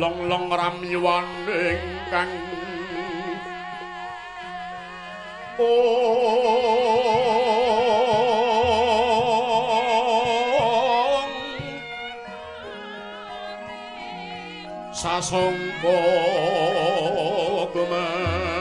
Long-long ramyuan ingkang ong sasongko kumanyar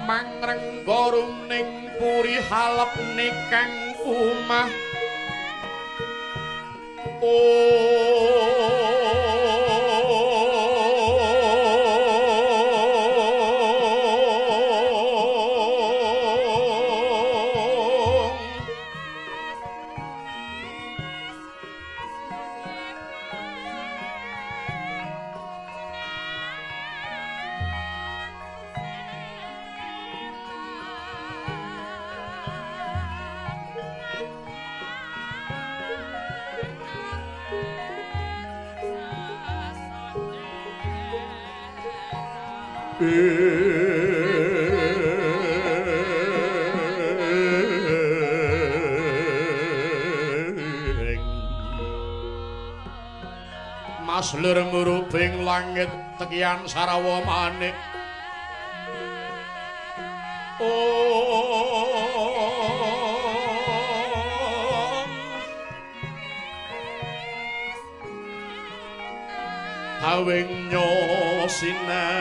mangrengga ning puri halep nikang omah Mas lir murubing langit tekian sarawa manik Awing nyosinawung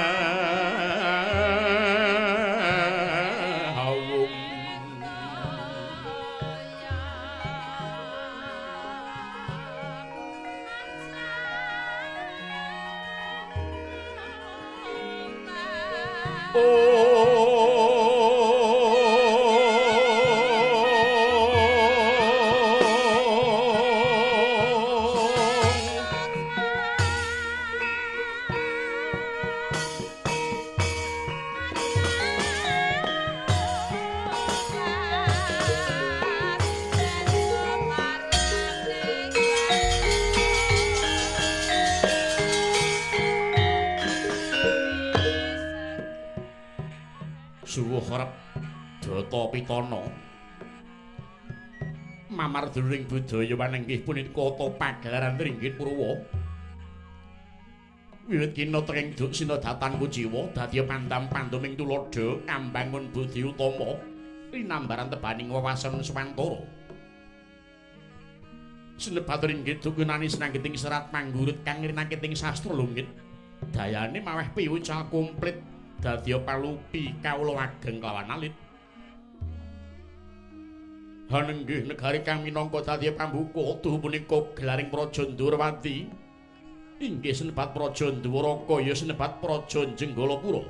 Suwuh rep data pitana mamar duluring budaya wanenggih punika ta pagelaran ringgit purwa wiwit kina tenging duksina datan kuciwa dadi pandam panduming tuladha ambangun budi utama linambaran tebaning wawasan swantara sinebat ringgit dukunani sinanggeting serat manggurut kang rinangketing sastra lunggit dayane maweh piwucal komplit dadi palupi kawula ageng kelawan alit. Hanenggih negari kang minangka dadi pambuka tuhu punika gelaring Praja Ndhurawati inggih sinebat Praja Ndwaraka ya sinebat Praja Jenggalapura.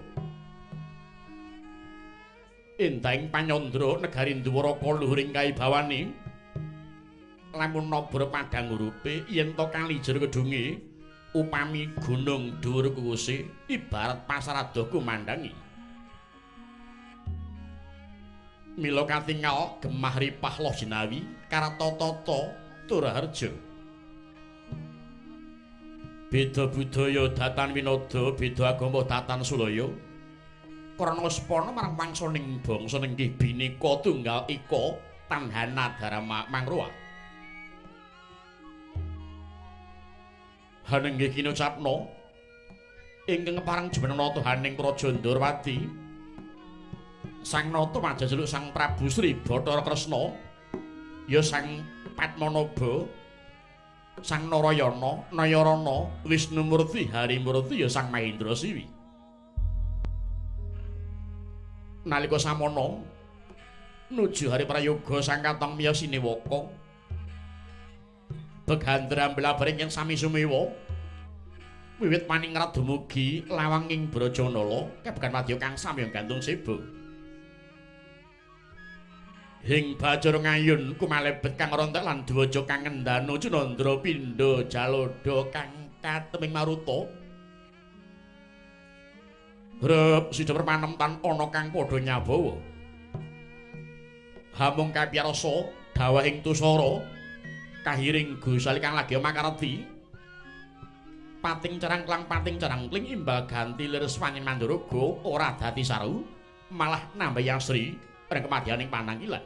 Endahing panyandra negari Ndwaraka luhuring kaibawani lamun nabra padhang urupe yen to kali jero kedunge upami gunung dhuwur kuwuse ibarat pasar adoh kumandangi. Mila katingal gemah ripah loh jinawi karatata Turaharja. Beda budaya datan winada, beda agama datan sulaya. Karana sepana marang wangsaning bangsa nenggih bineka tunggal ika tanhana dharma mangruwa. Hanenggih kinucapna ingkang kepareng jumeneng nata haning Praja Ndhurawati. Sang Nata majajeluk Sang Prabu Sri Bathara Kresna ya Sang Padmanaba, Sang Narayana, Nayarana, Wisnumurti, Harimurti ya Sang Mahendra Siwi. Nalika samana nuju hari prayoga sang katong miya sinewaka begandra mblabaring ing sami sumewa wiwit paningrat dumugi lawang ing Brajanala kebegan wadya kang samya gantung seba. Hing bajur ngayun kumalebet kang rontek lan dwaja kang ngendana Cunandra pindha jaloda kang kateming maruta. Rep sida permanemtan ana kang padha nyabawa. Hamung kapiyarsa dawahing tusara kahiring gosali kang lagi makardi. Pating carangklang pating carangkling imbal ganti lir swanyen manduraga ora dadi saru malah nambahi asri ring kemadyaning panangkilan.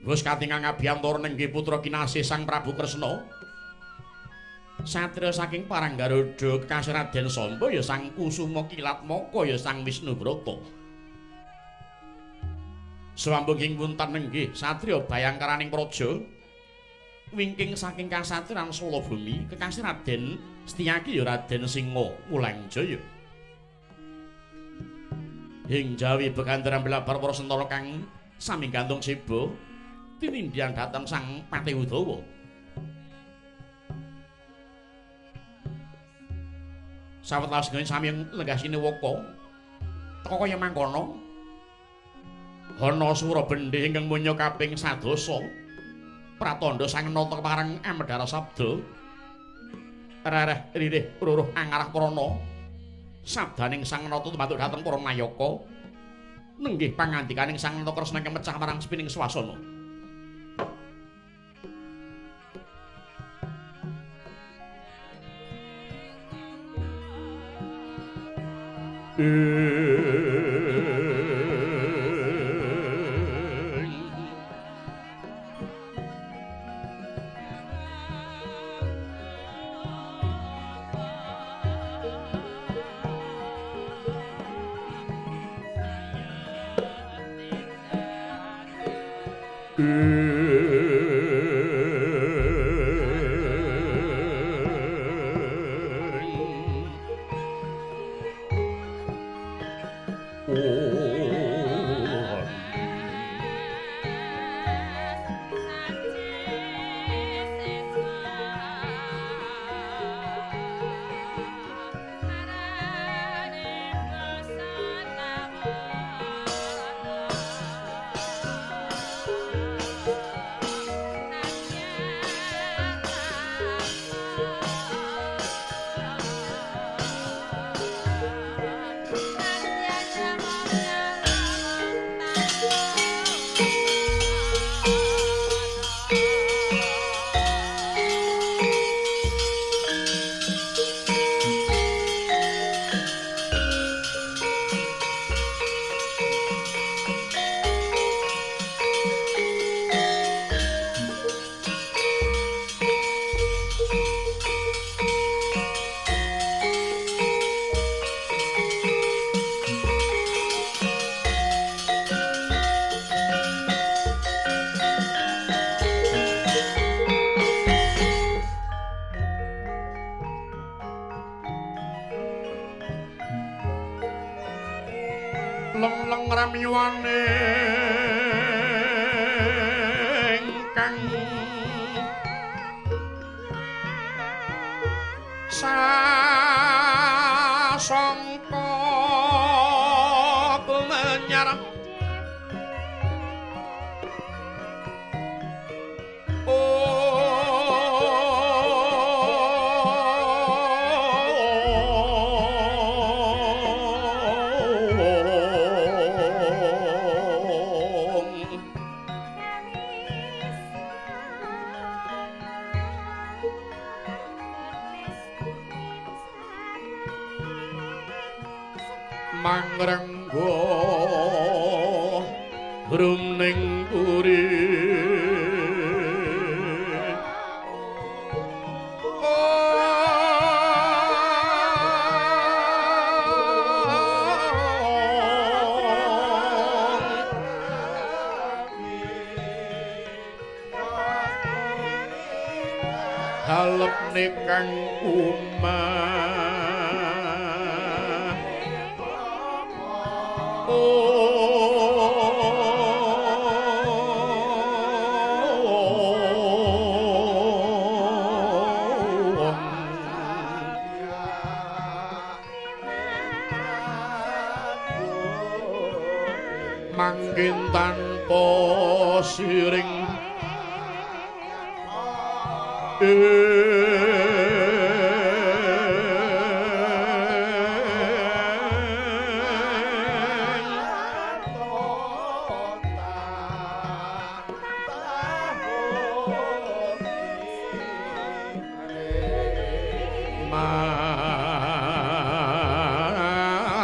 Wis katingal ngabiyantara nenggih putra kinasih Sang Prabu Kresna. Satriya saking Parang Garuda kekasih Raden Samba ya Sang Kusuma Kilatmaka ya Sang Wisnu Brata. Swambung ing wonten nenggih satriya bayangkaraning praja wingking saking kasatriyan Sala Bumi kekasih Raden Setyaki ya Raden Singa Wulangjaya. Ing jawi begandaran belabar para sentara kang sami gantung seba tinindyan dhateng Sang Patih Udawa. Sawetawis sami lenggah sinewaka teka kaya mangkono ana swara bendhe ingkang munya kaping sadasa pratandha Sang Nata kepareng amedhar sabda rereh ririh ruruh angarah prana sabdaning Sang Nata tumatuk dhateng para nayaka nenggih pangandikaning Sang Nata Kresna ingkang mecah marang sepining swasana. Leng-leng ramyuane ingkang sasangka kumenyar mangrenggo rumning puri halepne kang umah mangkin tanpa siring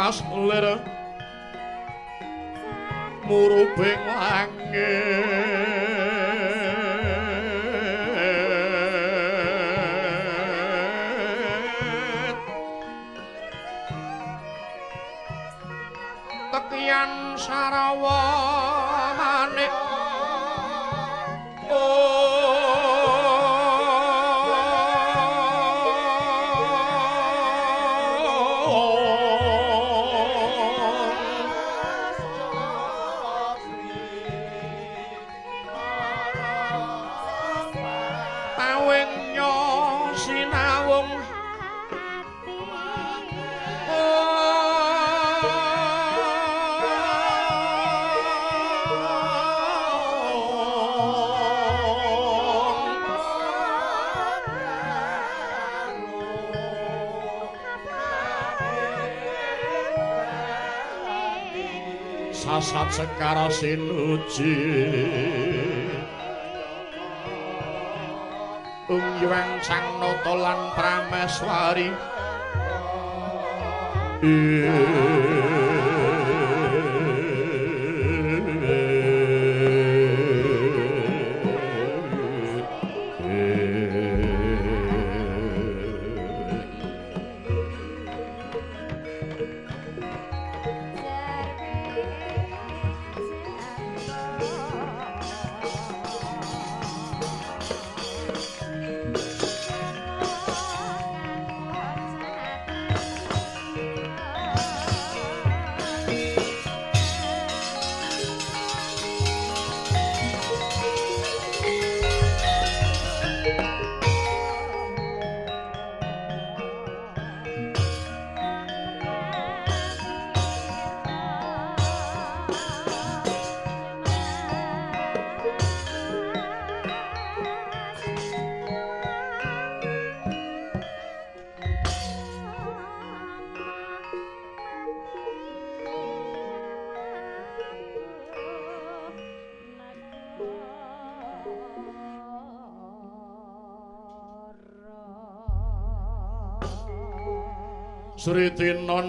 Mas lir murubing langit tekian sarawa manik sasat sekara sinuji Ungyuwang Sang Nata lan Prameswari. Sri Tinon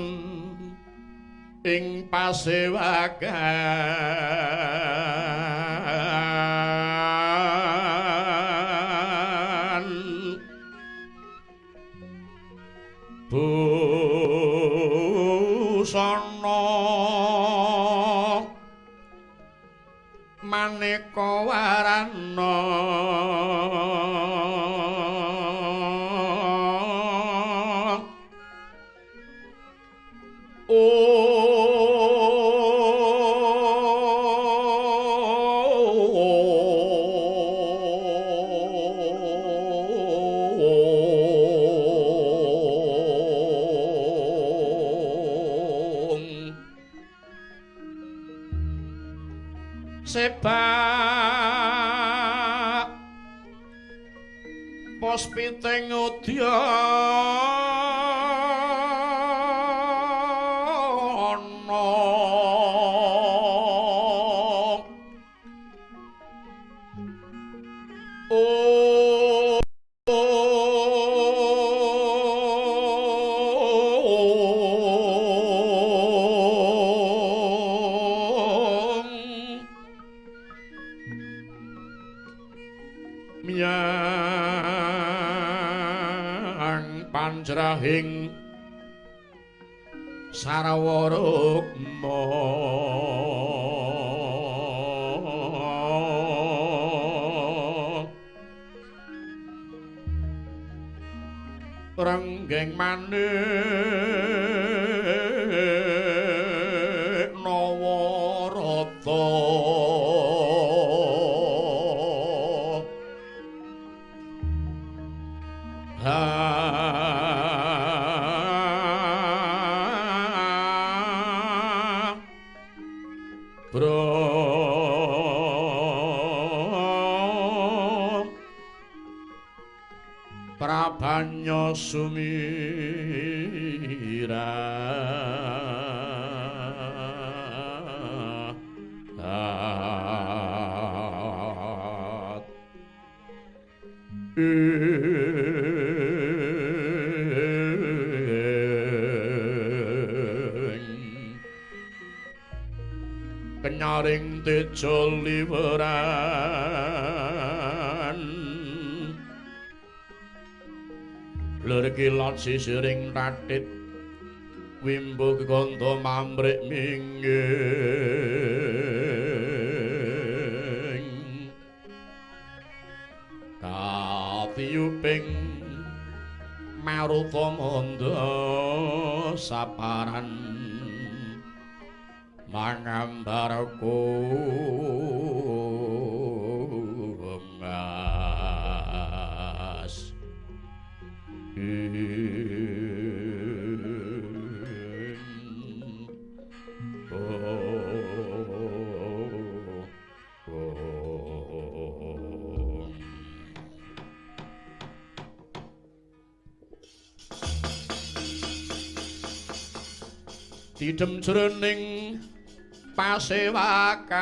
ing pasewakan busana maneka warana sebab pos piting udyana panjrahing sarawa rukma renggeng manik nawarata Prabanya sumira Kenyaring teja liweran lir kilat sisiring tatit wimbo kekandha mamrik mingging katiyuping maruta mandha saparan mangambar kungas. Didem jroning pasewakan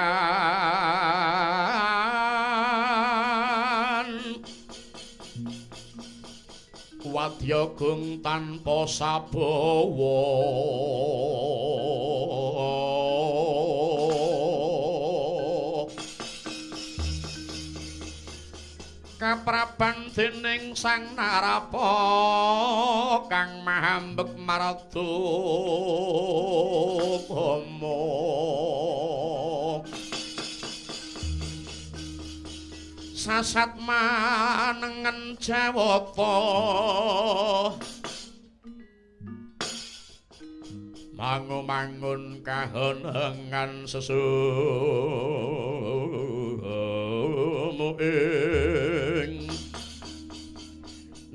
wadya gung tanpa sabawa kapraban dening Sang Narapa kang mahambek marada bama sasat manengen jawata mangu-mangun kahenengan sesumuing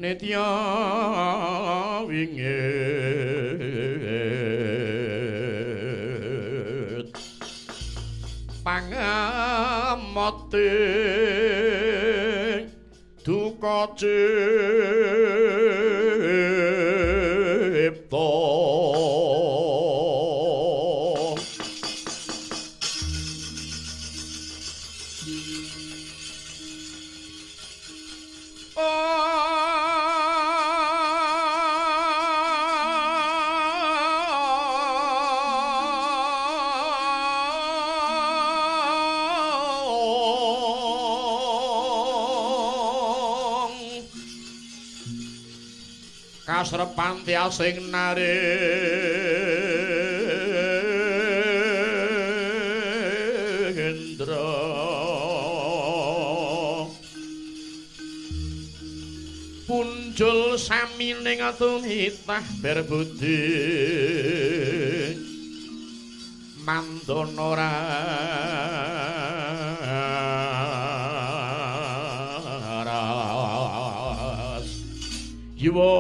nitya wingit pangemote duka cipta. Kasrepan tiasing narendra punjul samining tumitah berbudi mandana ras jiwa.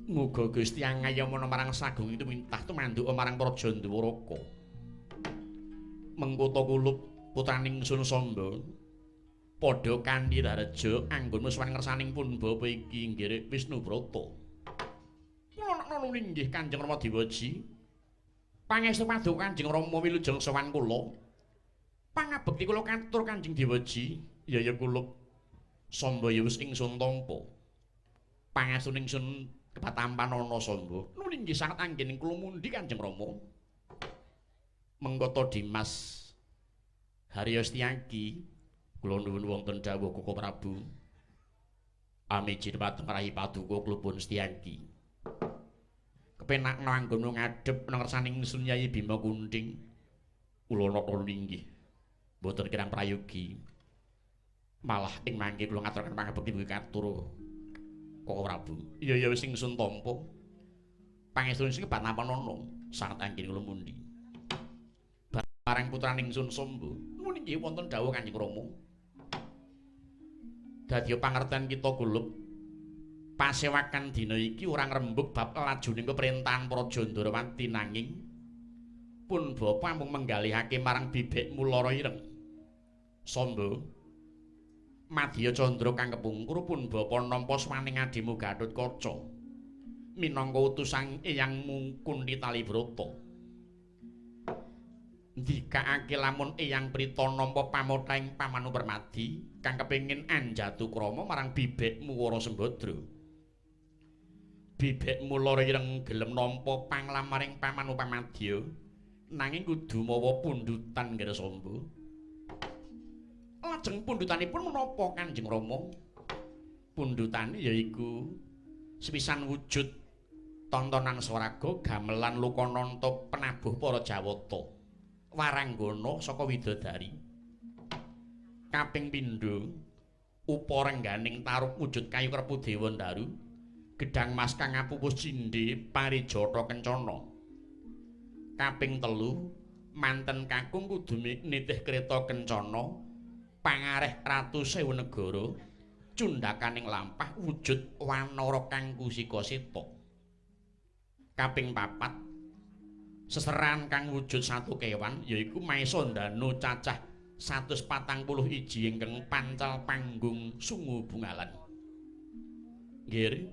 Muga Gusti angayamana marang sagung itu mintah tumanduk marang Praja Ndwaraka. Mengkota kulup putraning Sun Samba padha kanthi rareja anggonmu sowan ngersaning pun bapa iki nggih Wisnu Brata. Kula nak inggih Kanjeng Rama Dewaji. Pangestu paduka Kanjeng Rama wilujeng sowan kula. Pangabekti kula katur Kanjeng Dewaji. Ya ya kulup Samba ya wis ingsun tampa. Pangestu ingsun kepatampanana Samba. Nun inggih sanget anggen kula mundi Kanjeng Rama. Mengkota Dimas Harya Setyaki kula nuwun wonten dawuh Koko Prabu. Amiji dhateng Rayi Paduka klubun Setyaki. Kepenakno anggonmu ngadhep nang ngersaning ingsun Yayi Bima Kunting. Kula nata inggih mboten kirang prayogi. Malah ing mangke kula ngaturaken pangabekti katur Koko Prabu. Iya ya wis ingsun tampa. Pangestu sing kepatampanana sanget anggen kula mundi. Bareng putraning Sun Samba, nuwun inggih wonten dawuh Kanjeng Rama. Dadi pangerten kita gulup pasewakan dina iki ora ngrembug bab lajuning pemerintahan Praja Ndorowati nanging pun bapa amung menggalihake marang bibekmu lara ireng. Samba Madya Candra kang kepungkur pun bapa nampa swaning adimu Gatotkaca minangka utusan eyangmu Kunthi Talibrata. Ndikakake lamun Eyang Prita nampa pamothahing Pamanu Permadi kang kepengin anjatu krama marang bibekmu Wara Sembadra. Bibekmu Lara Ireng gelem nampa panglamaring Pamanu Pamadya nanging kudu mawa pundhutan Ngira Samba. Lajeng pundhutanipun menapa Kanjeng Rama? Pundhutane yaiku sepisan wujud tontonan swarga gamelan lokananta penabuh para Jawata waranggana saka widodari. Kaping pindho uparengganing taruk wujud kayu krepu dewa ndaru gedhang mas kang ngapupus cindhe parijata kencana. Kaping telu manten kakung kudu nitih kreta kencana pangareh ratu sewu negara cundhakaning lampah wujud wanara kang kusika seta. Kaping papat seseran kang wujud satu kewan yaiku Maesa Ndanu cacah 141 ingkang pancal panggung sungu bungalan. Nggih,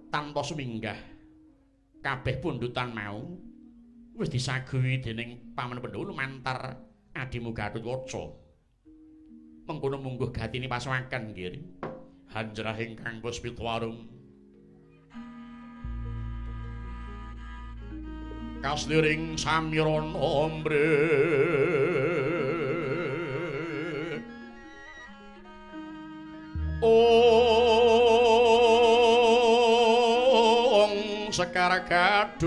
tanpa suminggah kabeh pundhutan mau wis disaguhi dening Paman Pandhawa lumantar adimu Gatotkaca. Mengkono mungguh gatine pasuwaken nggih. Hanjrah ingkang puspita arum kasliring samirana ombre ong sekar gadung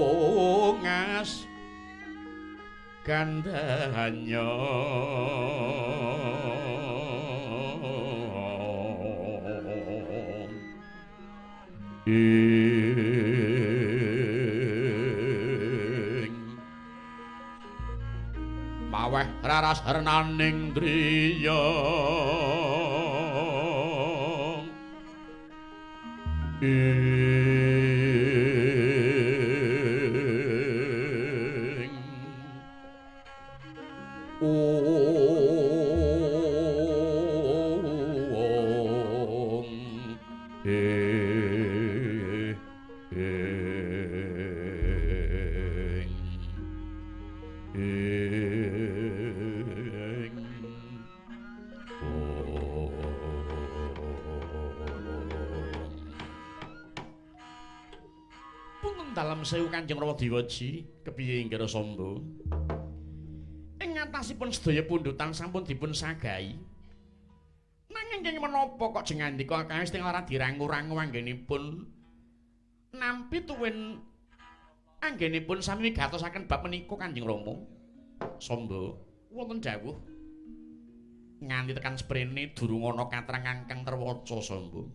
kongas gandhanya ing maweh raras hernaning driya ing ong ing ing ong. Punten dalem sewu Kanjeng Rama Dewaji, kepiye inggih Samba? Ing ngatasipun sedaya pundhutan sampun dipun sagahi. Nanging kenging menapa kok jeng ngandika kawis teng ora dirangu-rangu anggenipun nampi tuwin anggenipun sami wigatosaken bab menika Kanjeng Rama? Samba, wonten dawuh nganti tekan sprene durung ana katrangan kang terwaca Samba.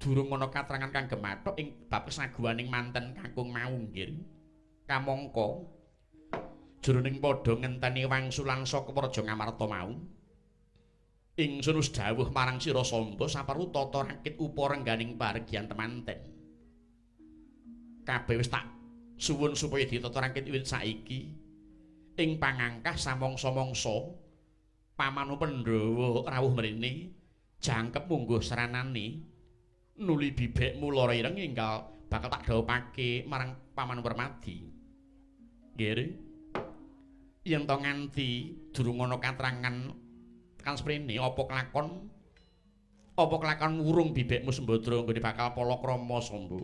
Durung ana katrangan kang gemathuk ing bab kesaguhaning manten kakung mau nggih. Kamangka jroning padha ngenteni wangsulan saka Praja Ngamarta mau, ingsun wis dawuh marang sira Samba saperlu tata rakit uparengganing pargian temanten. Kabeh wis tak suwun supaya ditata rakit wiwit saiki ing pangangkah samangsa-mangsa Pamanu Pandhawa rawuh mrene jangkep mungguh seranane nuli bibekmu Lara Ireng enggal bakal tak dhawuhake marang Paman Permadi. Nggih. Yen to nganti durung ana katrangan tekan sprene apa kelakon wurung bibekmu Sembadra nggone bakal palakrama Samba.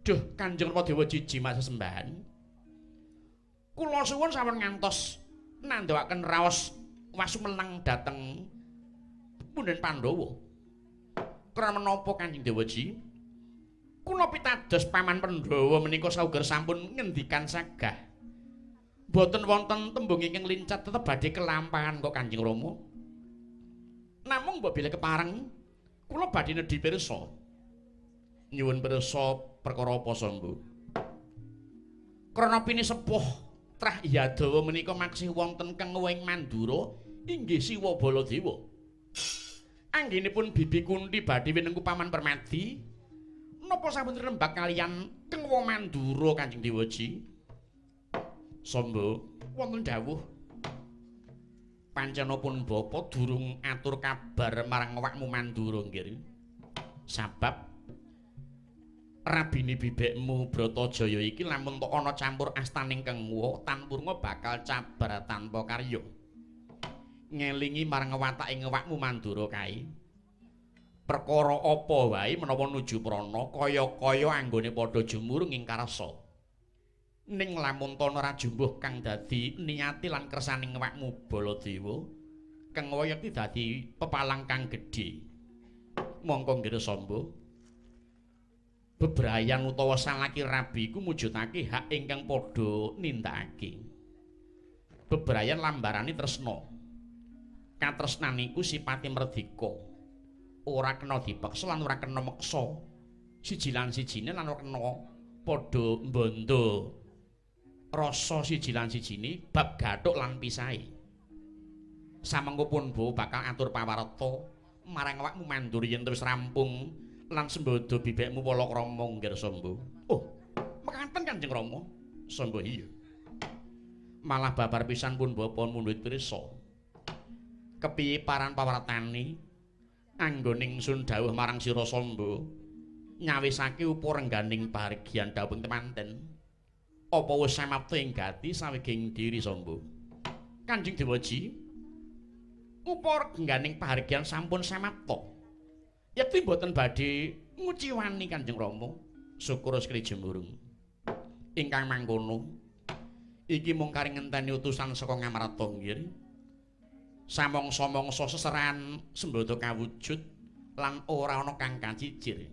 Duh Kanjeng Rama Dewa jiji masesembahan. Kula suwun sampun ngantos nandhakaken raos wasumeneng dhateng punden Pandhawa. Krana menapa Kanjeng Dewaji? Kula pitados Paman Pandhawa menika sauger sampun ngendikan sagah. Mboten wonten tembung ingkang lincat tetep badhe kelampahan kok Kanjeng Rama. Namung mbok bilih kepareng kula badhe nedhi pirsa. Nyuwun pirsa perkara apa Samba? Krana pinisepuh trah Yadawa menika maksih wonten kenging Mandura inggih Siwa Baladewa. Anggenipun Bibi Kunti badhe winengku Paman Permadi napa sampun rembag kaliyan Kengwa Mandura Kanjeng Dewaji? Samba, wonten dawuh. Pancenopun bapa durung atur kabar marang awakmu Mandura nggih. Sabab rabine bibekmu Bratajaya iki lamun tok ana campur astaning Kengwa tanpurna bakal cabar tanpa karya. Ngelingi marang watake awakmu Mandura kae. Perkara apa wae menawa nuju prana kaya-kaya anggone padha jumurung ing karsa. Ning lamun tana rajumbuh kang dadi niati lan kersaning awakmu Baladewa, Kengwa yekti dadi pepalang kang gedhe. Mongko nggih Samba, bebrayan utawa salaki rabi iku mujudake hak ingkang padha nindakake. Bebrayan lambarane tresna. Katresnan iku sipate merdika. Ora kena dipeksa lan ora kena meksa. Siji lan sijine lan ora kena padha mbondo. Rasa siji lan sijine bab gathuk lan pisahe. Samengko pun bo bakal atur pawarta marang awakmu Mandur yen wis rampung lan sembodo bibekmu palakrama nggih Samba. Oh, mekaten Kanjeng Rama. Samba iya. Malah babar pisan pun bapa mundhut pirsa. Kepiye paran pawartane anggone ingsun dawuh marang sira Samba nyawisake upa rengganing pahargyan dawuhing temanten. Apa wis samapta ing gati saweging diri Samba? Kanjeng Dewaji, upa rengganing pahargyan sampun samapta. Yekti mboten badhe nguciwani Kanjeng Rama. Syukur sekali jemurung. Ingkang mangkono iki mung kari ngenteni utusan saka Ngamarta nggih. Samangsa-mangsa seserahan sembada kawujud lan ora ana kang kacicir.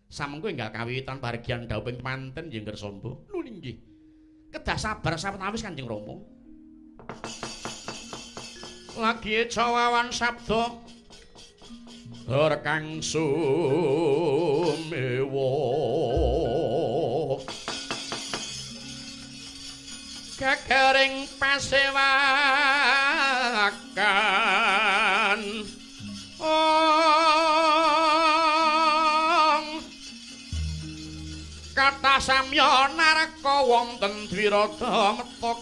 Samengko enggal kawiwitan pahargyan dawuhing temanten nggih Samba. Lho inggih. Kedah sabar sawetawis Kanjeng Rama. Lagi cawawan sabda her kang sumewa. Gegering pasewakan. Kata samya naraka wonten dwirada meta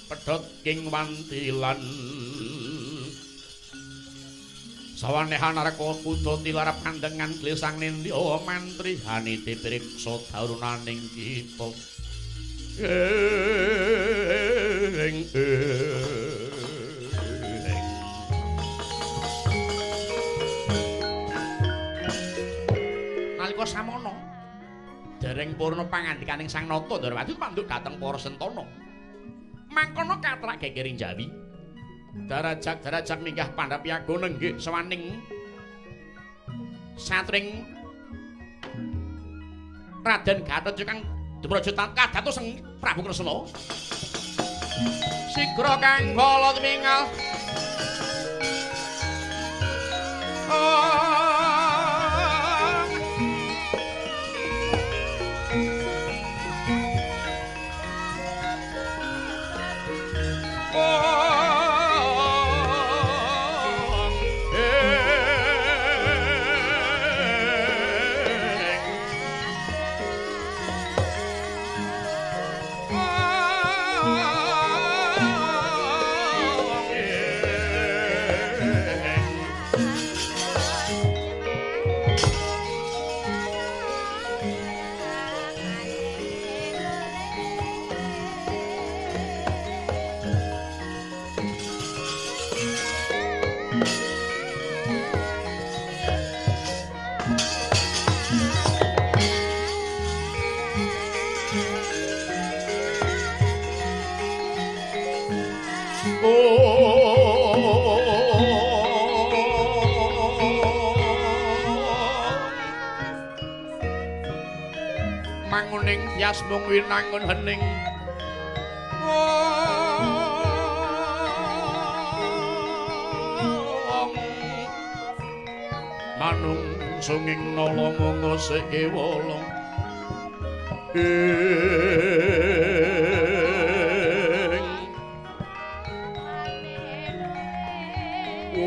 pedhot king wantilan. Sawaneha naraka kuda tilar pandengan glesang nindya mantri haniti priksa darunaning kita. Ing nalika samono dereng purna pangandikaning Sang Nata Ndrawati panduk dhateng para sentana. Mangkono katrak gegering Jawi. Darajak-darajak minggah pandhap yaga nenggih sawaning satring Raden Gatotkaca kang dupraja kadados Sang Prabu Kresna. Sigra kang kala tumingal. Manguning tias mung winangun hening. Manung sunging nala mung sik kewala.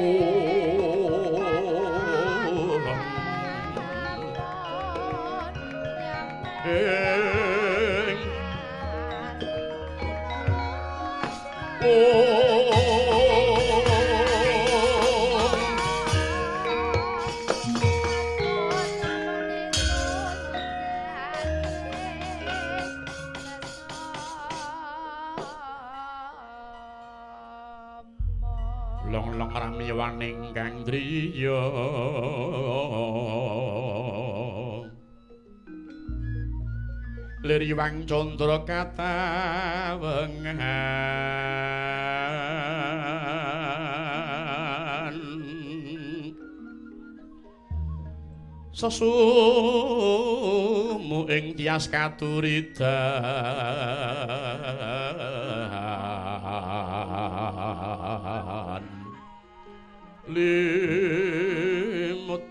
Oh. Kayowaning kang driya Liriwang candra katawengan sesumu ing tias katuridan limut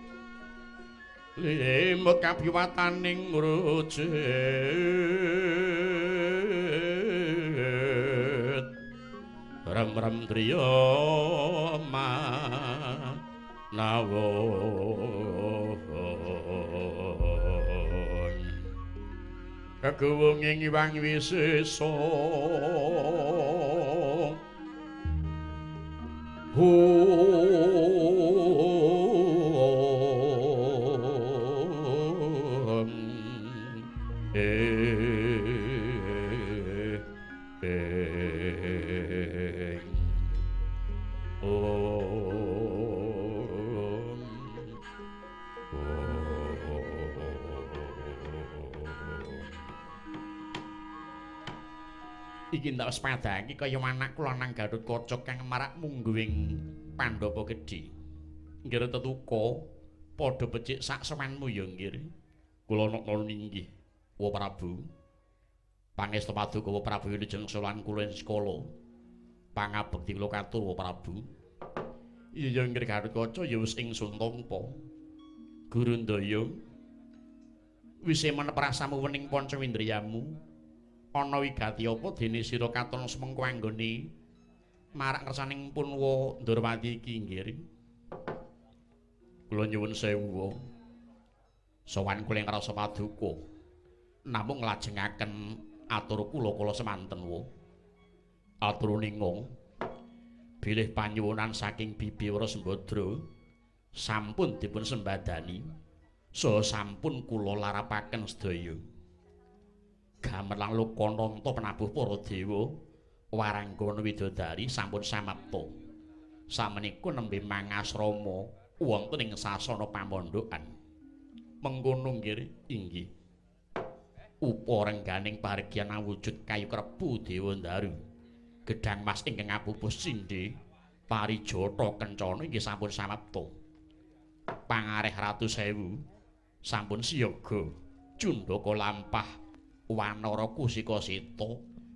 limut kabiwataning ngrucit rem-rem driya manawon keguwunging Hyang Wisesa Iki ndak sepadake kaya anak kula nang Gatot Kaca kang marak mungguing Pandhapa gedhe. Nggih tetuka padha becik sak sewanmu ya nggih. Kula nata inggih Wa Prabu. Pangestu paduka Wa Prabu wilujeng sowan kula ing sekala. Pangabekti kula katur Wa Prabu. Iya nggih Gatot Kaca ya wis ingsun tampa. Guru Ndaya wis menep rasamu wening panca indriyamu. Ana wigati apa dene sira katon semengko anggone marak ngersaning Punwa Ndorowati iki nggih. Kula nyuwun sewu. Sowan kula ing rasa paduka. Namung nglajengaken atur kula kala semanten wa. Atur ningung bilih panyuwunan saking Bibi Wara Sembadra sampun dipun sembadani saha sampun kula larapaken sedaya. Gamelan Lokananta penabuh para dewa waranggana widodari sampun samapta. Samenika nembe mangasrama wonten ing sasana pamondokan. Mengkono nggih inggih. Upa rengganing pahargyan awujud kayu krepu dewa ndaru. Gedhang mas ingkang apupus cindhe parijata kencana inggih sampun samapta. Pangareh Ratu Sewu sampun siyaga cundhaka lampah Wanara Kusika Seta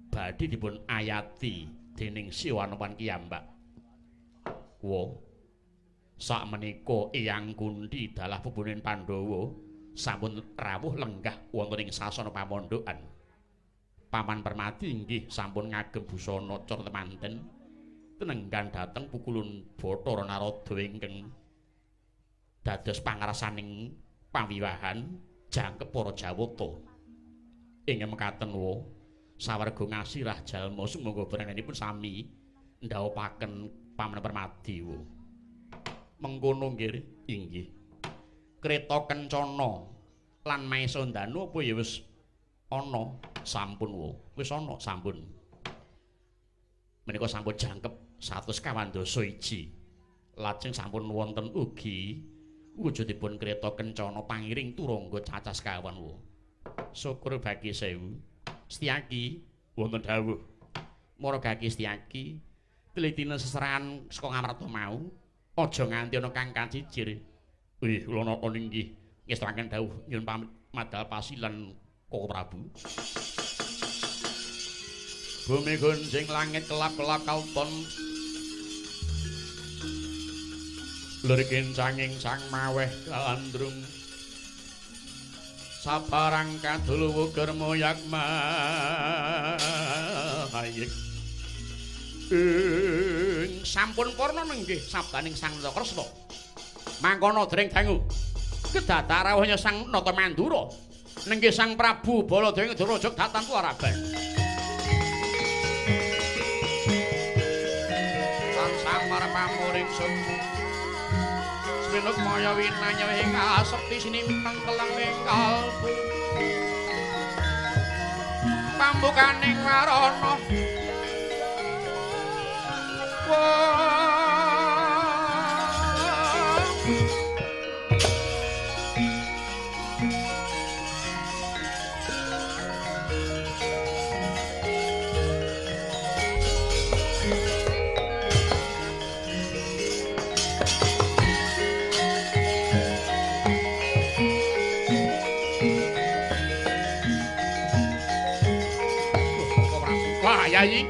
badhe dipun ayati dening Siwanoman kiyambak. Wa sakmenika Eyang Kunthi dalah pupunin Pandhawa sampun rawuh lenggah wonten ing sasana pamondokan. Paman Permati inggih sampun ngagem busana cara temanten tenenggan dhateng pukulun Bathara Narada ingkang dados pangrasaning pawiwahan jangkep para Jawata. Ing mekaten wa sawarga ngasirah jalma sumangga beranganipun sami ndhawuhaken Paman Permadi wa. Mengkono nggih inggih. Kreta kencana lan Maesa Ndanu apa ya wis ana sampun wa. Wis ana sampun. Menika sampun jangkep 121. Lajeng sampun wonten ugi wujudipun kreta kencana pangiring turangga cacah sekawan wa. Syukur bagi sewu Setyaki wonten dawuh. Maragaki Setyaki telitine seserahan saka Ngamarta mau aja nganti ana kang kacicir. Wih kula nata inggih ngestuaken dawuh nyuwun pamit madal pasilan Koko Prabu. Bumi gonjing langit kelap-kelap kauton lir kencanging sang maweh gandrung sabarang kaduluwu germo yakma hayik. Sampun purna nenggih sabdaning Sang Nata Kresna. Mangkono dereng dangu kedadak rawuhnya Sang Nata Mandura nenggih Sang Prabu Baladewa ing Duraja datan Tuaraban. Tansah marpamuring semu Sinuk maya winanya ing asepti sinimpang kelang ing kalbu pambukaning warana. Yayi.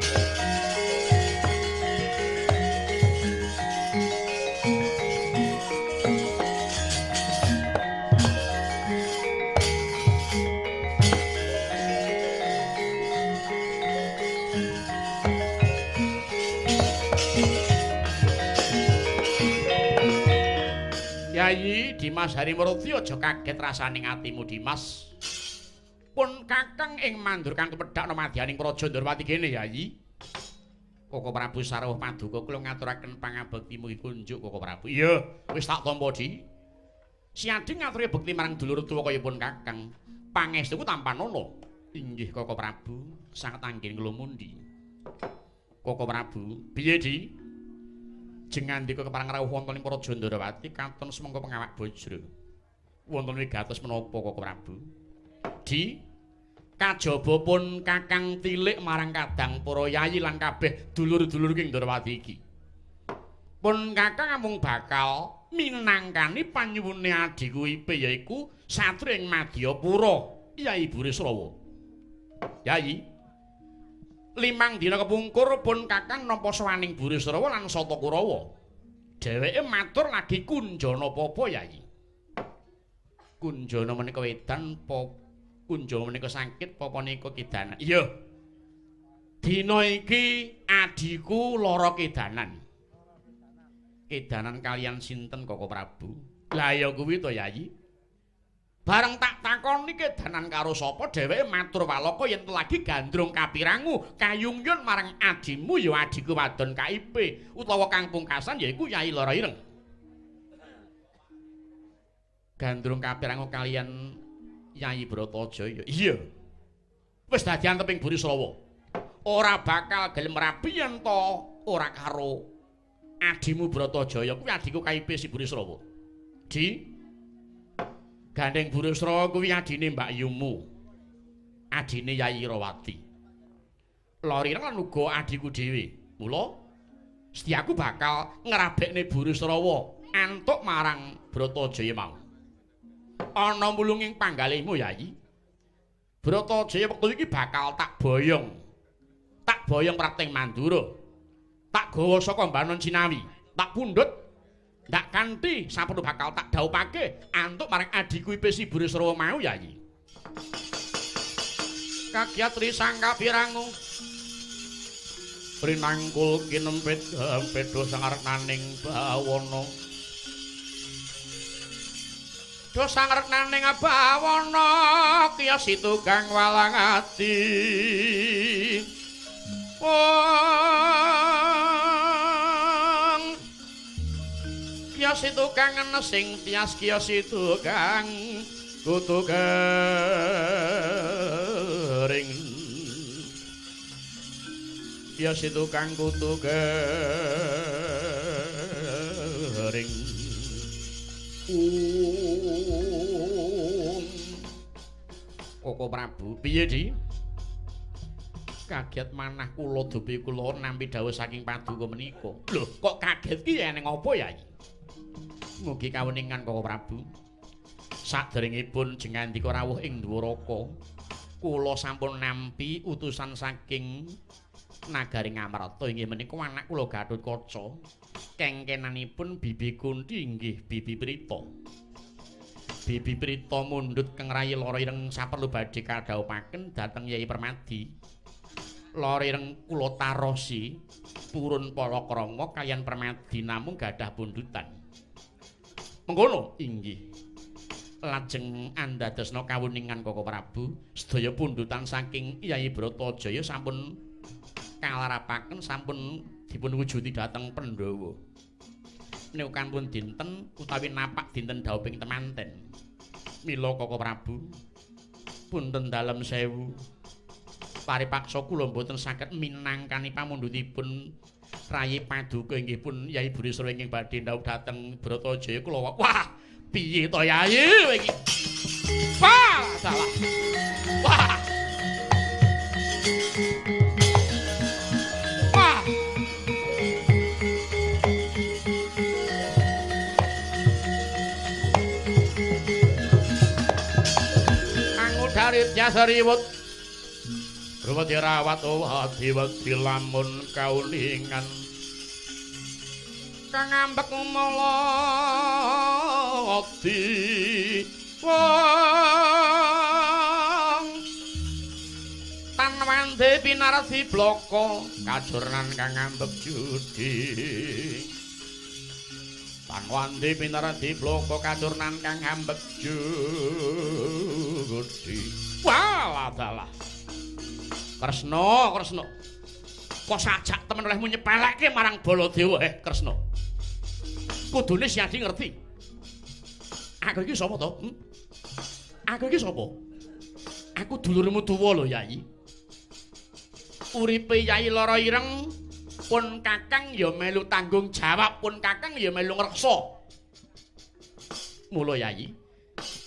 Yayi Dimas Harimurti aja kaget rasane atimu Dimas. Pun kakang ing mandur kang kepedhakna madyaning Praja Ndorowati kene Yayi. Koko Prabu sarawuh paduka kula ngaturaken pangabekti mugi kunjuk Koko Prabu. Iya, wis tak tampa Di. Siadi ngaturi bekti marang dulur tuwa kaya pun kakang. Pangestuku tampanana. Inggih Koko Prabu, sanget anggen kula mundi. Koko Prabu, piye Di? Jengandika kepareng rawuh wonten ing Praja Ndorowati katon semangka pengawak bajra. Wonten wigatos menapa Koko Prabu? Di, kajaba pun kakang tilik marang kadang para yayi lan kabeh dulur-dulur ing Ndorowati iki. Pun kakang amung bakal minangkani panyuwune adhiku Ipe yaiku satri ing Madyapura, Yayi Burisrawa. Yayi, 5 dina kepungkur pun kakang nampa sowaning Burisrawa lan Sata Kurawa. Dheweke matur lagi kunjana papa Yayi. Kunjana menika wedan kunjana menika sakit papa nika kidanan. Iya. Dina iki adhiku lara kidanan. Kidanan kalian sinten Koko Prabu? Lah ya kuwi to Yayi. Bareng tak takoni kedanan karo sapa dheweke matur walaka yen lagi gandrung kapirangu kayungyun marang adimu ya adhiku wadon KIP utawa kang pungkasan yaiku Yayi Lara Ireng. Gandrung kapirangu kalian Yayi Bratajaya. Iya. Wis dadi anteping Burisrawa. Ora bakal gelem rabi yen to ora karo adimu Bratajaya kuwi adhiku KIP si Burisrawa. Di gandeng Burisrawa kuwi adine Mbak Yumu. Adine Yayi Rawati. Lara Ireng lan uga adhiku dhewe. Mula setiaku bakal ngrabekne Burisrawa antuk marang Bratajaya mau. Ana mulunging panggalihmu Yayi. Bratajaya wektu iki bakal tak boyong. Tak boyong prapting Mandura. Tak gawa saka Mbanon Cinawi, tak pundhut ndak kanthi saperlu bakal tak dhaupake antuk marang adhiku Ipe si Burisrawa mau Yayi. Kagiat risang kapirangu prinangkul kinempit gempit sangarenaning bawana. Do sangarenaning bawana kiya situgang walang ati. Wong kiya situkang sing tias kiya situkang kutu kering kiya situkang kutu kering. Koko Prabu piye Di? Kaget manah kula dupi kula nampi dawuh saking paduka menika. Lho, kok kaget ki eneng apa Yayi? Mugi kawuningan Koko Prabu. Saderengipun jengandika rawuh ing Dwaraka, kula sampun nampi utusan saking nagari Ngamarta inggih menika anak kula Gatotkaca. Kengkenanipun Bibi Kunti inggih Bibi Prita. Bibi Prita mundhut keng rayi Lara Ireng saperlu badhe kadhawuhaken dhateng Yayi Permadi. Lara Ireng kula tarosi purun palakrama kaliyan Permadi namung gadah pundutan. Mengkono inggih. Lajeng andadosna kawuningan Koko Prabu, sedaya pundutan saking Yayi Bratajaya sampun kalarapaken, sampun dipun wujudi dhateng Pandhawa. Menika kantun dinten utawi napak dinten dhauping temanten. Mila Koko Prabu, punten dalem sewu. Paripaksa kula mboten saged minangkani pamundhutipun rayi paduka inggih pun Yayi Burisrawa ingkang badhe ndhawuh dhateng Bratajaya kula. Wah, piye to Yayi kowe iki? Wah, salah. Wah. Wah. Angu dari jasa riwut. Ruwati rawat wadi lamun kauningan kang ambek mala di wong tan wande pinarsi bloko kajurnan kang ambek judi tan wande pinarsi bloko kajurnan kang ambek judi. Walah dalah Kresna, Kresna. Kok sajak temen olehmu nyepelekke marang Baladewa, Kresna. Kudune Siadi ngerti. Aku iki sapa to? Aku iki sapa? Aku dulurmu tuwa lho, Yai. Uripe Yai Lara Ireng pun Kakang ya melu tanggung jawab, pun Kakang ya melu ngreksa. Mula Yai,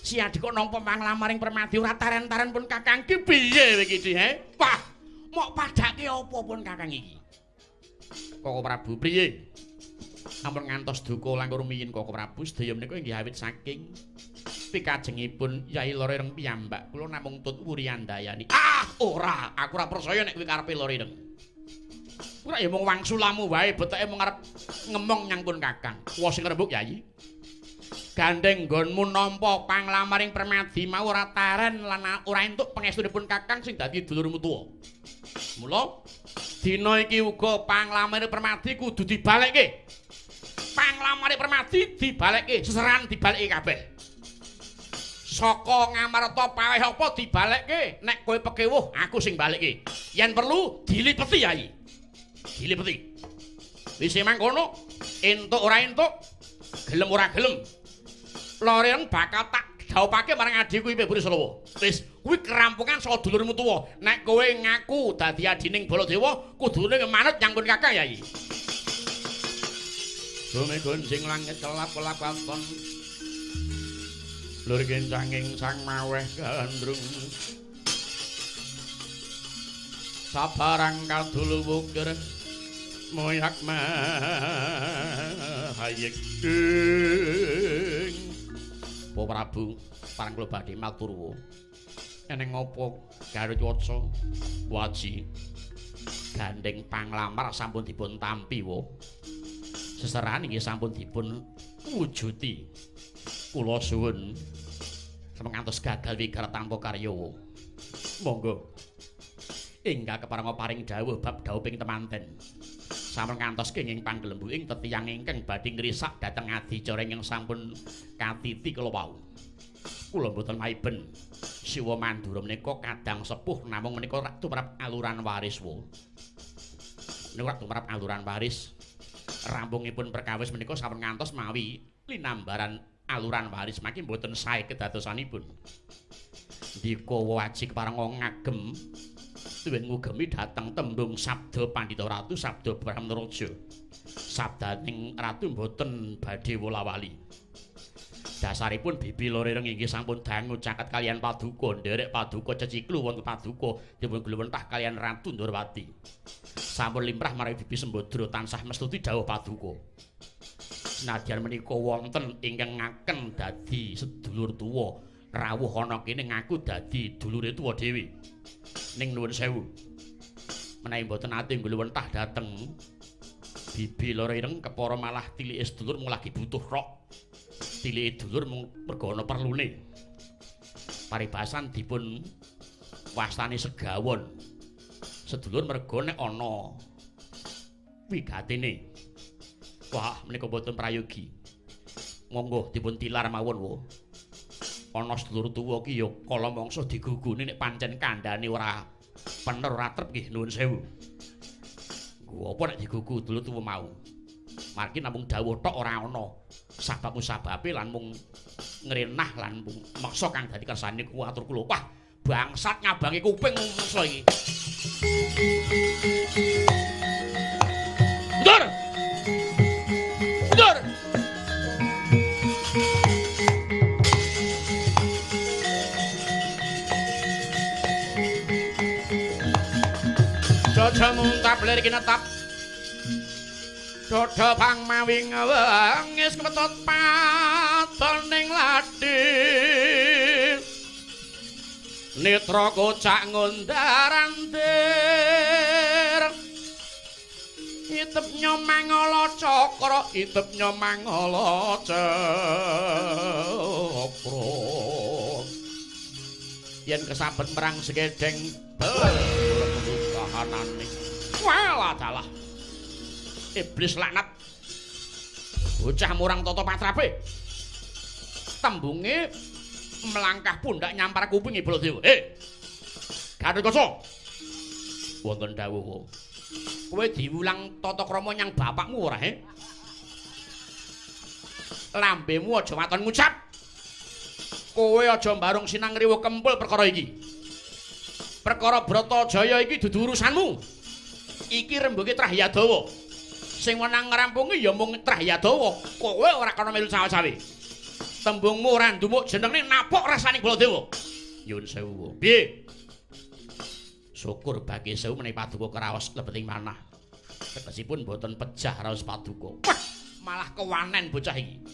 Siadi kok nampa panglamaring Permadi ora taren-taren pun Kakang ki piye kowe iki, he? Wah, mok padake apa pun Kakang iki? Koko Prabu priye? Ampun ngantos duka langkung rumiyin Koko Prabu, sedaya menika inggih awit saking pikajengipun Yai Lara Ireng piyambak. Kula namung tut wuri andayani. Ah, ora, aku ora percaya nek kuwi karepe Lara Ireng. Ora ya mung wangsulamu wae, beteke mung arep ngemong nyang pun Kakang. Kuwi sing rembug Yai. Gandeng nggonmu nampa panglamaring Permadi mau ora taren lan ora entuk pangestunipun Kakang sing dadi dulurmu tuwa. Mula dina iki uga panglamare Permadi kudu dibalekke. Panglamare Permadi dibalekke, seseran dibalekke kabeh. Saka Ngamarta paweh apa dibalekke, nek kowe pekewuh aku sing balekke. Yen perlu dilipeti Yai. Dilipeti. Wis mangkono, entuk ora entuk, gelem ora gelem. Loreng bakal tak dhawupake marang adhiku Ipe Burisrawa. Wis, kuwi kerampungan saka dulurmu tuwa. Nek kowe ngaku dadi adining Baladewa, kudune manut nyang pun Kakang Yai. Bumi gonjing langit kelap-kelap katon. Lur kencanging sang maweh gandrung. Sabarang kadul wukir moyak mahayek ding. Bapak Prabu, parang kula badhe matur nuwun. Eneng apa Garutwaca waji gandeng panglamar sampun dipun tampi wa. Seserahan inggih sampun dipun wujuti. Kula suwun ngantos gagal wigar tanpa karya wa. Monggo. Ingkang kepareng paring dawuh bab dhauping temanten. Sampun ngantos kenging panggelembuking tetiyang ingkang badhe ngrisak dhateng adicara ingkang sampun katiti kala wau. Kula mboten maiben Siwa Mandura menika kadang sepuh namung menika rak tumrap aluran waris wa. Menika rak tumrap aluran waris. Rampungipun perkawis menika sampun ngantos mawi linambaran aluran waris mangke mboten sae kedadosanipun. Ndika waji kepareng ngagem tuwin ngugemi dhateng tembung sabda Pandhita Ratu sabda Brahmanaraja. Sabdaning ratu mboten badhe wola-wali. Dasaripun Bibi Lara Ireng inggih sampun dangu caket kaliyan paduka, nderek paduka ceciklu wonten paduka dipun gluwentah kaliyan Ratu Ndorowati. Sampun limrah marang Bibi Sembadra tansah mestuti dawuh paduka. Senadyan menika wonten ingkang ngaken dadi sedulur tuwa, rawuh ana kene ngaku dadi dulure tuwa dhewe. Ning nuwun sewu. Menawi mboten ate ngluwentah dhateng Bibi Lara Ireng kepara malah tilike sedulur mung lagi butuh rok. Tilike dulur mung merga ana perlune. Paribasan dipun wastani segawon. Sedulur merga nek ana wigatene. Wah, menika mboten prayogi. Monggo dipun tilar mawon wa. Ana sedulur tuwa ki ya kala mangsa digugune nek pancen kandhane ora pener ora trep nggih nuwun sewu. Nggo apa nek digugu dulur tuwa mau? Margi namung dawuh tok ora ana sabab musababe lan mung ngrenah lan mung meksa kang dadi kersane ku atur kula. Wah, bangsat ngabangi kuping meksa iki. Mundur! Mundur! Jaja muntap lir kinetap. Dodho pang mawi ngewengis kemetot patoning lathi. Netra kocak ngundarandir. Itep nyomangala cakra, itep nyomangala cakra. Yen kesabet merang sekedeng kahanane. Walah dalah. Iblis laknat. Bocah murang tata patrape. Tembunge melangkah pundak nyampar kupinge Baladewa. Gatotkaca. Wonten dawuh. Kowe diwulang tata krama nyang bapakmu ora, he? Lambemu aja waton ngucap. Kowe aja mbarung sinang riwuh kempul perkara iki. Perkara Bratajaya iki dudu urusanmu. Iki rembuge Trah Yadawa. Sing wenang ngrampungi ya mung Trah Yadawa. Kowe ora kana melu cawe-cawe. Tembungmu ora ndumuk jenenge napuk rasane Baladewa. Nyuwun sewu. Piye? Syukur bagi sewu menawi paduka kraos lebeting manah. Tegesipun mboten pejah raos paduka. Wah, malah kewanen bocah iki.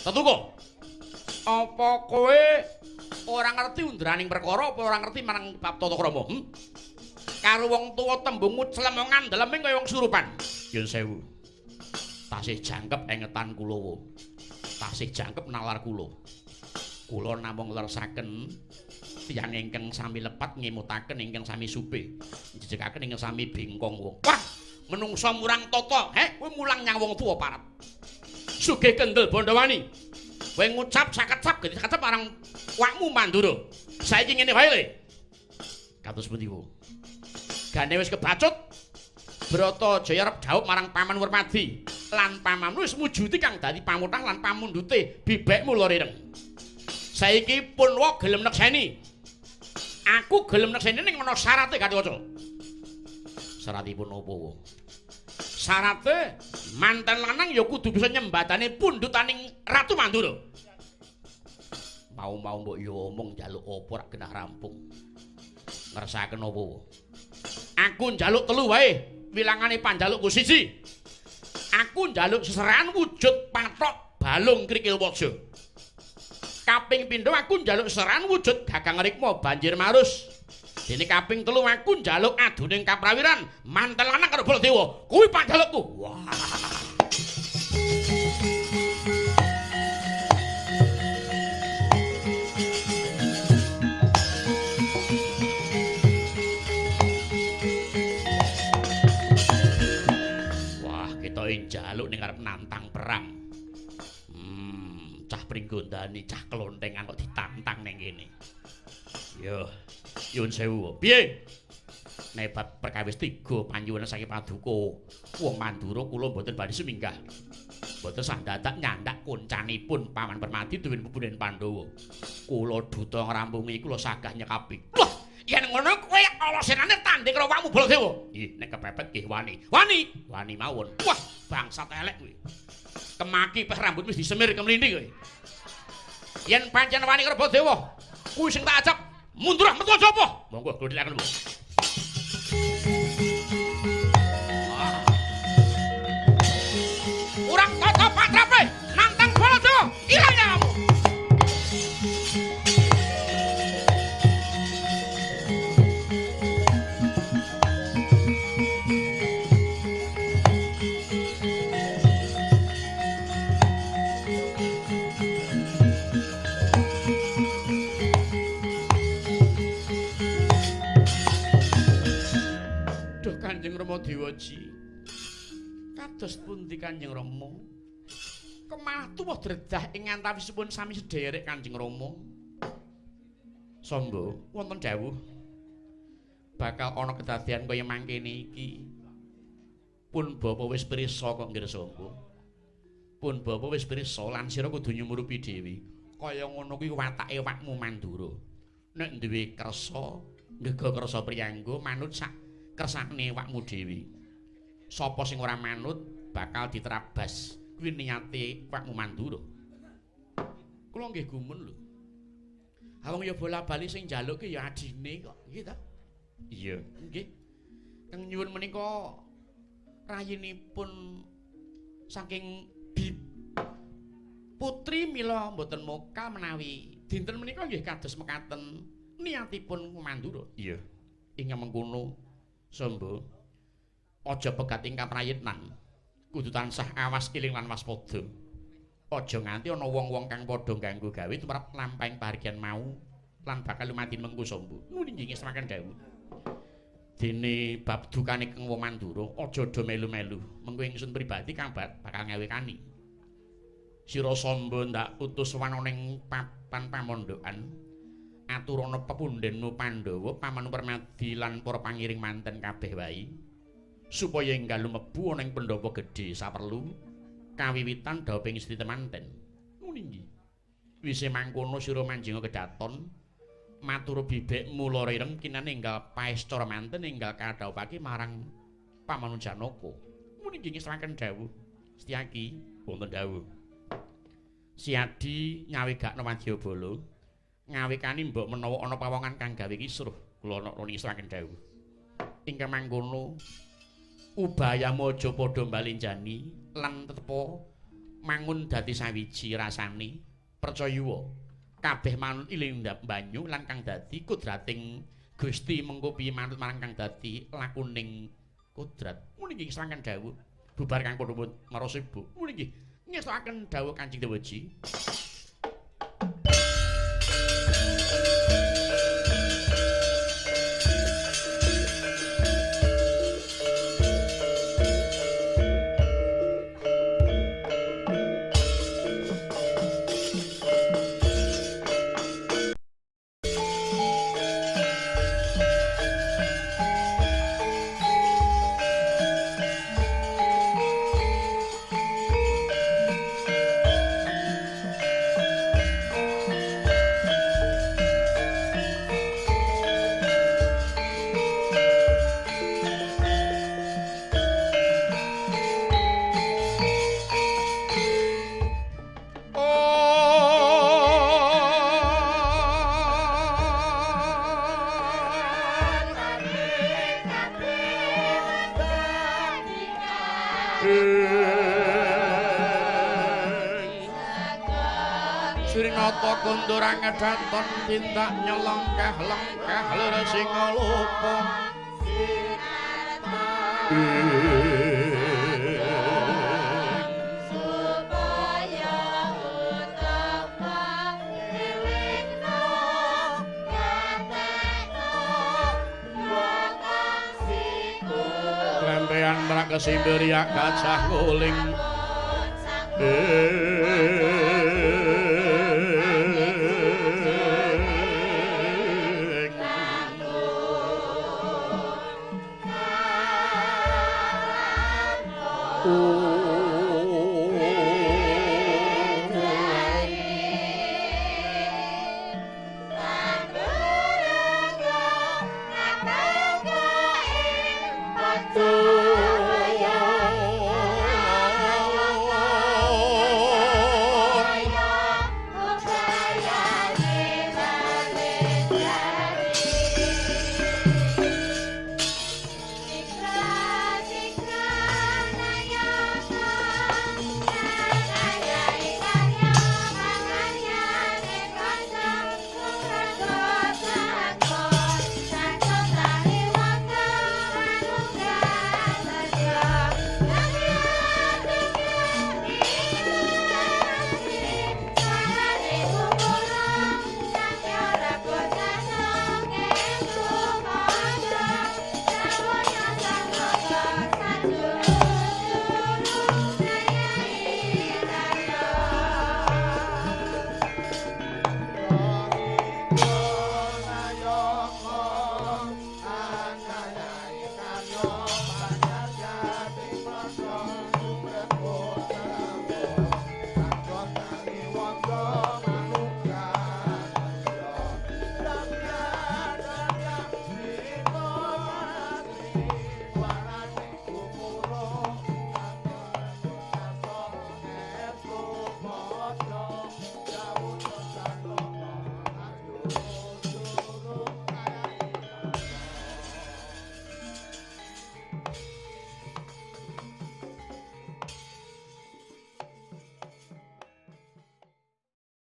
Tetuka. Apa kowe ora ngerti unduraning perkara apa ora ngerti marang bab tata krama? Karo wong tuwa tembungmu clemongan daleme kaya wong surupan. Nyuwun sewu. Tasih jangkep engetan kula. Tasih jangkep nalar kula. Kula namung ngleresaken tiyang ingkang sami lepat ngemutaken ingkang sami supe. Njejekaken ingkang sami bengkong wong. Wah, menungsa murang tata, he? Kowe mulang nyang wong tuwa parat. Sugih kendel Bandawani. Kowe ngucap sakecap gedhe sakecap marang wakmu Mandura. Saiki ngene wae le. Kados pundi, Bu? Gane wis kebacut. Bratajaya arep dhaup marang Paman Wermadi. Lan pamanmu wis mujudi kang dadi pamutang lan pamundhute bibekmu lor ireng. Saiki Punwa gelem nekseni. Aku gelem nekseni ning ana syarate Gatotkaca. Syaratipun apa, Wo? Syarate manten lanang ya kudu bisa nyembadane pundhutaning Ratu Mandura. Mau-mau mbok yo omong njaluk apa rak genah rampung. Ngersakaken apa, Wo? Aku njaluk telu wae, wilangane panjalukku siji. Aku njaluk seserahan wujud pathok balung krikil waja. Kaping pindho aku njaluk seserahan wujud gagang rikma banjir marus. Dene kaping telu aku njaluk aduning kaprawiran mantel lanang karo Baladewa. Kuwi panjalukku. Wah. Wah, ketoke njaluk ning arep nantang perang. Cah pringgondani, cah klontengan kok ditantang ning kene. Yo, nyuwun sewu. Piye? Nek bab perkawis tiga panyuwun saking paduka wong Mandura kula mboten badhe suminggah. Mboten sah dadak nyandak koncanipun Paman Permadi duwin pupunen Pandhawa. Kula duta ngrampungi kula sagah nyekapi. Wah, yen ngono kowe ala senane tanding karo awakmu Baladewa. Ih, nek kepepet nggih wani. Wani, wani mawon. Wah, bangsat elek kowe. Kemaki peh rambut wis disemir kemlindi kowe. Yen pancen wani karo Baladewa, kuwi sing tak ajab mundur metu aja apa? Monggo kula dhelekaken, Bu. Urang tata patrape nantang Baladewa, ilang nyawamu. Kanjeng Rama Dewaji. Kados pundi Kanjeng Rama? Kemalah tuwuh dredah ing antawisipun sami sederek Kanjeng Rama. Sangga wonten dawuh bakal ana kedadean kaya mangkene iki. Pun bapa wis pirsa kok nggih Sangga. Pun bapa wis pirsa lan sira kudu nyumurupi dhewe. Kaya ngono kuwi watake wakmu Mandura. Nek duwe kersa, ngega kersa priyangga manut sak kersane wakmu dhewe. Sapa sing ora manut bakal diterabas. Kuwi niate wakmu Mandura. Kula nggih gumun lho. Ha wong ya bola-bali sing njaluk ki ya adine kok, nggih ta? Iya, nggih. Kang nyuwun menika rayinipun saking Putri mila mboten moka menawi dinten menika nggih kados mekaten Niatipun Mandura. Iya. Ing mengkono Samba aja pegat ing kaprayitnan. Kudu tansah awas eling lan waspada. Aja nganti ana wong-wong kang padha ganggu gawe tumrap lampahing pahargyan mau lan bakal lumati mengko Samba. Nuli nggih ngestokaken dawuh. Dene bab dukane Kang Mandura aja do melu-melu. Mengko ingsun pribadi kang bakal ngawekani. Sira Samba ndak utus wana ning papan pamondokan. Aturana pepundhenmu Pandhawa, pamanu Permadi lan para pangiring manten kabeh wae supaya enggal lumebu ana ing pendhapa gedhe saperlu kawiwitan dhawuhing istri temanten. Ngene nggih. Wise mangkono sira manjinga kedaton matur bibekmu lara ireng kinane enggal paes cara manten enggal kadhawuhake marang pamanu Janaka. Ngene nggih ngestokaken dawuh. Setyaki wonten dawuh. Siadi nyawegakno Wadyabala. Ngawekani mbok menawa ana pawongan kang gawe kisruh kula ngestokaken dawuh. Ingkang mangkono ubayamu aja padha mbalenjani lan tetepa mangun dadi sawiji rasane percaya kabeh manut iling banyu lan kang dadi kudrating Gusti mengko piye manut marang kang dadi lakuning kudrat. Muni nggih ngestokaken dawuh. Bubar kang padha maraseba. Muni nggih ngestokaken dawuh Kanjeng Dewaji. Kondurang daton tindak nyelengkah-lengkah lir sing lupa. Supaya utama elingno gatekno wong siku. Lempean mrak kesimberiak gajah nguling.